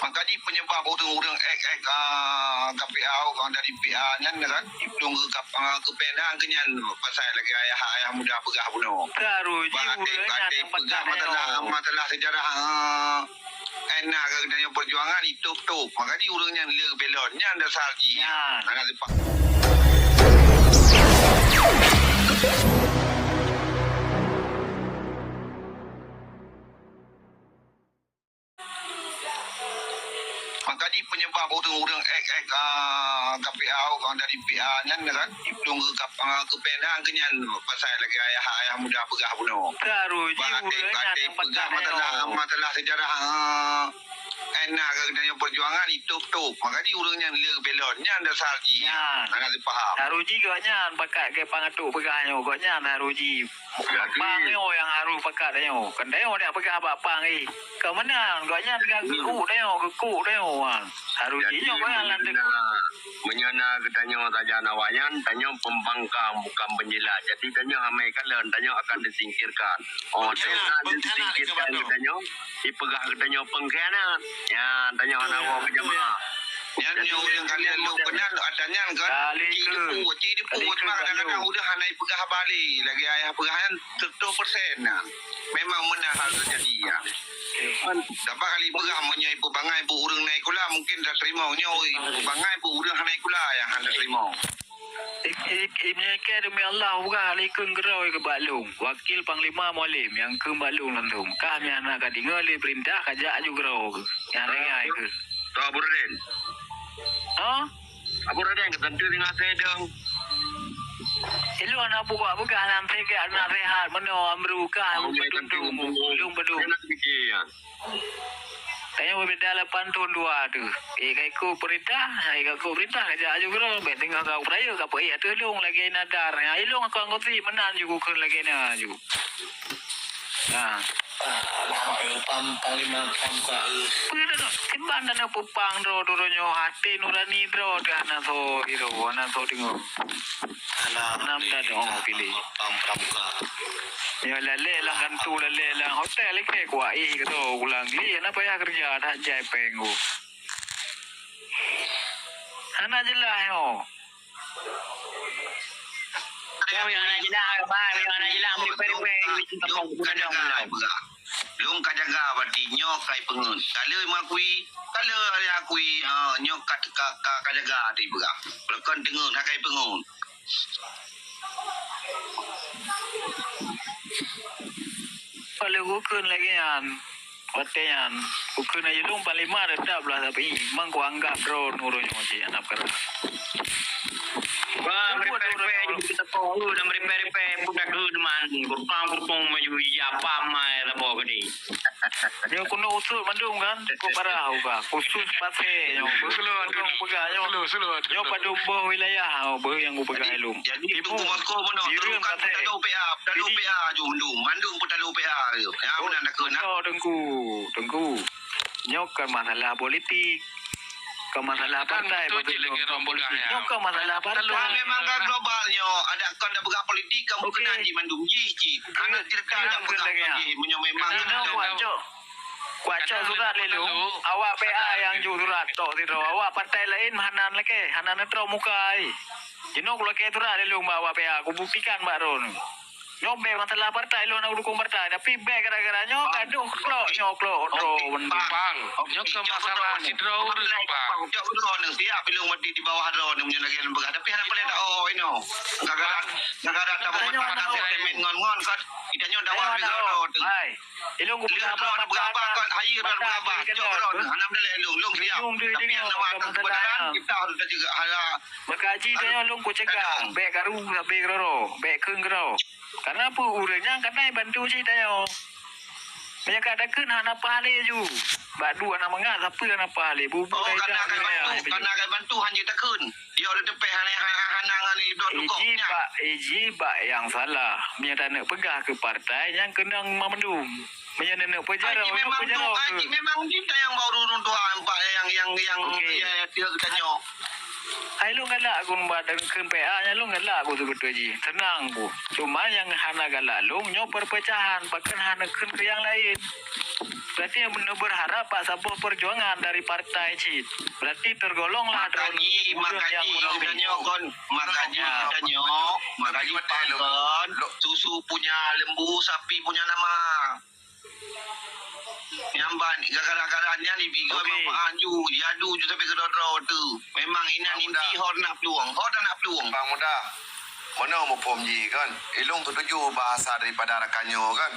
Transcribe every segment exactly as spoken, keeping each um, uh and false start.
Maka jih penyebab ureuëng-ureuëng ek-ek, ah, K P A, orang dari P A nyan kan, iplueng keu kap-, ah, keu P N A keu nyan pasai lagée ayah, ayah muda peugah bunoe. Baru jih ureuëng nyan nyang peugah masalah, masalah sejarah, ah, N A keu geutanyoe perjuangan itôp-tôp. Maka jih ureuëng nyan le belot nyan dasar jih. Nyan. Hana seupah. Maka jih penyebab ureuëng-ureuëng ek-ek, ah, K P A, orang dari P A nyan kan, iplueng keu kap-, ah, keu P N A keu nyan pasai lagée ayah, ayah muda peugah bunoe. Baru jih ureuëng nyan peugah masalah, masalah sejarah, ah, N A keu geutanyoe perjuangan itôp-tôp. Maka jih ureuëng nyan le belot nyan dasar jih. Nyan. Hana seupaham. Baru jih gobnyan pakat keu pangatuk peugah nyoe gobnyan baru jih. Bang nyoe nyang harôh pakat tanyoe. Kan tanyoe dak peugah bak bang, eh, ka meunan. Gobnyan ka geukuk tanyoe, geukuk tanyoe, ha. Harôh jih nyoe gobnyan lam teungku. Meunyoe na geutanyoe sajan awaknyan, tanyoe pembangkang bukan penjilat. Jadi tanyoe amai kalon, tanyoe akan disingkirkan. Oh, disingkirkan geutanyoe, dipeugah geutanyoe pengkhianat. Ya, tanyoe hana woe keu jamaah. Nyan nyoe ureuëng kalian lôn keunan, ada nyan kan? Cik Depu, Cik Depu, cuma kadang-kadang ureuëng hana ipeugah haba lé. Lagée ayah peugah nyan, seratus persen na. Memang meunan hal teujadi, ya. Sabab kali peugah meunyoe ipeubangai bu ureuëng na sikula, mungkin tateurimong. Nyoe ipeubangai bu ureuëng hana sikula nyang hana teurimong. Ik-, ik-, ik-, meunyoe ikei demi Allah, peugah lé kheun keudroe keu bak lôn. Wakil Panglima Mualem nyang kheun bak lôn langsung. Kah meunan ka deungoe lé peurintah, ka jak aju keudroe keuh. Nyang ringai keuh. Toh Burudin. Ha? Abu Raden keutantu dengan saya dong. Ilôn hana buka-buka nan teuka na rehat meunoe amru kah lôn padum dum, lôn padum. Tanyoe beubeda lapan thon dua tu. Eh, ka ikot peurintah, eh, ka ikot peurintah, ka jak aju keudroe, bèk teungoh ka peurayeuk, ka peuék ateueh lôn lagèe nadar. Nyan ilôn aku anggoti meunan ju kukheun lagèe na ju. Nah. Ah, alamak, eh, pam, panglima, pam ka, eh. Peue dah, kiban dah na peupang droe, droe nyoe, até nurani droe dah na so, iro, na so deungoe. Alah, nam dah dong piléh. Pam, pam ka. Nyoe lalek lam kantu, lalek lam hotel, ikei kuat, eh, kata, ulang kali, na payah keureuja, dah jai péng ku. Hana jeulaih nyoe. Kami hana jeulaih, Bang. Kami hana jeulaih, meuripèe-ripèe. Lôn ka jaga, peugah. Lôn ka jaga, berarti nyoe ka ipeungeut. Ka lheueh meuakui, ka lheueh akui, ha, nyoe ka, ka, ka, ka jaga, dipeugah. Kon deungon, ka ipeungeut. Kalau kukheun lagèe nyan, watèe nyan, kukheun laju lôn panglima teutap lah, tapi memang kuanggap droe nurun nyoe cit, anak peurang. Wah, meuripèe-ripèe, jadi kita tahu, dan meuripèe-ripèe, budak geudeuman, gurpang-gurpang maju, ya, pamai, labo geude. Nyoe keuneuk usut mandum kan? Kok parah uga. Khusus pasé nyoe. Nyoe peugah nyoe. Nyoe padum boh wilayah, oh, boh nyang kupeugah ilôn. Jadi, Timu, Teungku Moskow meunoe, Bireuen, Teungku kan Pasé. Peutalô P A, peutalô P A aju mandum. Mandum peutalô P A aju. Ya, oh, meunan takheun, nah. Teungku, Teungku. Nyoe kan masalah politik. Kon masalah partai, betul cit lagèe orang peugah politik. Nyoe kon masalah partai. Memang ka global nyoe, adak kon dak peugah politik, kon berkenan jih mandum jih cit. Hana cerita dak peugah lagèe jih, meunyoe memang kuat cok. Kuat cok surat lé lôn, awak P A nyang jok surat tok sidroe, awak partai laén hana lakèe, hana neutrok muka ai. Jinoe kulakèe surat lé lôn bak awak P A, kubuktikan bak droeneuh. Nyoe bèk masalah partai, lôn hana dukung partai, tapi bèk gara-gara nyoe gadoh klok nyoe klok droe. Bang, nyoe keu masalah sidroe ureueng, Bang. Jok droeneuh siap ilôn mati di bawah droeneuh meunyoe lagèe nyan peugah, tapi hana boleh dak oh inoe. Gara-gara, gara-gara tapeugah statement ngon-ngon kan, kita nyoe dakwah di droeneuh tu. Ilôn kupeugah apa, apa, apa, apa, hai droeneuh peugah apa, jok droeneuh, hana boleh ilôn, ilôn siap. Tapi hana masalah kebenaran, kita harus jaga hala. Maka jih tanyoe lôn kucegah, bèk karu sabé keudroe, bèk kheun keudroe. Karena peue ureueng nyan ka na bantu cit tanyoe. Meunyo ka takheun hana paih lé ju. Bak duek hana mangat, sapeue hana paih lé. Bubu oh, ka karena ka bantu, karena ka bantu hana takheun. Yo le teupeh hana, hana, hana ngon idok dukok nyan. Iji bak, iji bak nyang salah. Meunyo taneuk peugah keu partai, nyan keunong mandum. Meunyo taneuk peujaroe, memang peujaroe tu, keu. Memang kita yang baru runtuh empat yang, yang, yang, ya, ya, tiga kita nyoe. Ai lôn galak keu bak dan kheun P A nyan lôn galak keu seubeutôi jih. Seunang ku. Cuma nyang hana galak lôn nyoe perpecahan, pakon hana kheun keu nyang laén. Berarti nyang beuna berharap bak saboh perjuangan dari partai cit. Berarti tergolonglah droe nyoe nyang munafik. Makajih tanyoe kon, makajih tanyoe, makajih pan kon, susu punya lembu, sapi punya nama. Nyang ban, gara-gara nyan ibi goe manfaat ju, jadu ju sampai keudroe-droe tu. Memang inan inti hor nak peluang, hor nak peluang. Bang Muda, meunoe muphom jih kan? Ilong setuju bahasa daripada rakan nyoe kan?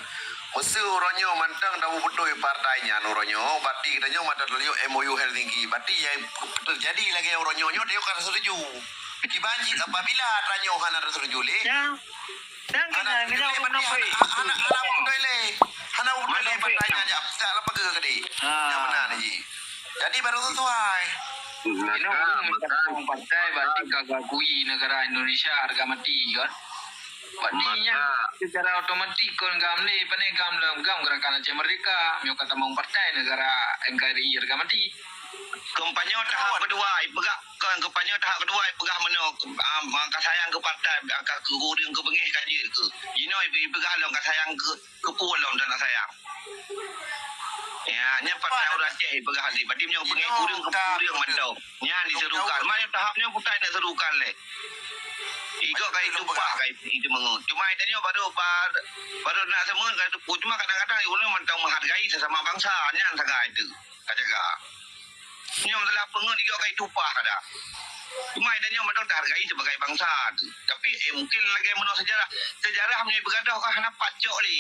Meuseu uroe nyoe mantong dah beutôi partai nyan uroe nyoe, berarti geutanyoe mantong taleuek M O U Helsinki. Berarti nyang terjadi lagèe uroe nyoe, nyoe tanyoe ka setuju. Kiban cit apabila tanyoe hana setuju lé. Ya. Dan kena kena ureueng munafik. Hana ureueng munafik. Hana ureueng munafik. Hana ureueng munafik. Hana ureueng munafik. Jadi baru sesuai. Inoe ureueng minta tamong partai berarti ka geuakui negara Indonesia harga mati kan. Berarti nyan secara otomatis kon GAM lé, pane GAM lom, GAM Gerakan Aceh Merdeka, nyoe ka tamong partai negara N K R I harga mati. Kampanye tahap kedua, ipeugah Kon kampanye tahap kedua ipeugah meunoe, ah, ka sayang keu partai, ka keu ureueng keu beungéh ka jeuet keu. Jinoe ipeugah lom ka sayang keu, keu peue lom dan sayang. Ya, nyan partai ureueng Aceh ipeugah lé. Berarti meunyoe beungéh ureueng keu ureueng mantong. Nyan diserukan. Meunyoe tahap nyoe bukan nak serukan lé. Igoe ka itumpah ka itu mengut. Cuma tanyoe baru, baru nak seumut ka itu. Cuma kadang-kadang ureueng mantong menghargai sesama bangsa. Nyan sagai itu. Ka jaga. Nyoe masalah peungeut igoe ka itumpah kada. Cuma tanyoe mantong tahargai sebagai bangsa tu. Tapi, eh, mungkin lagèe meunoe sejarah. Sejarah meunyoe beugadoh ka hana pat cok lé.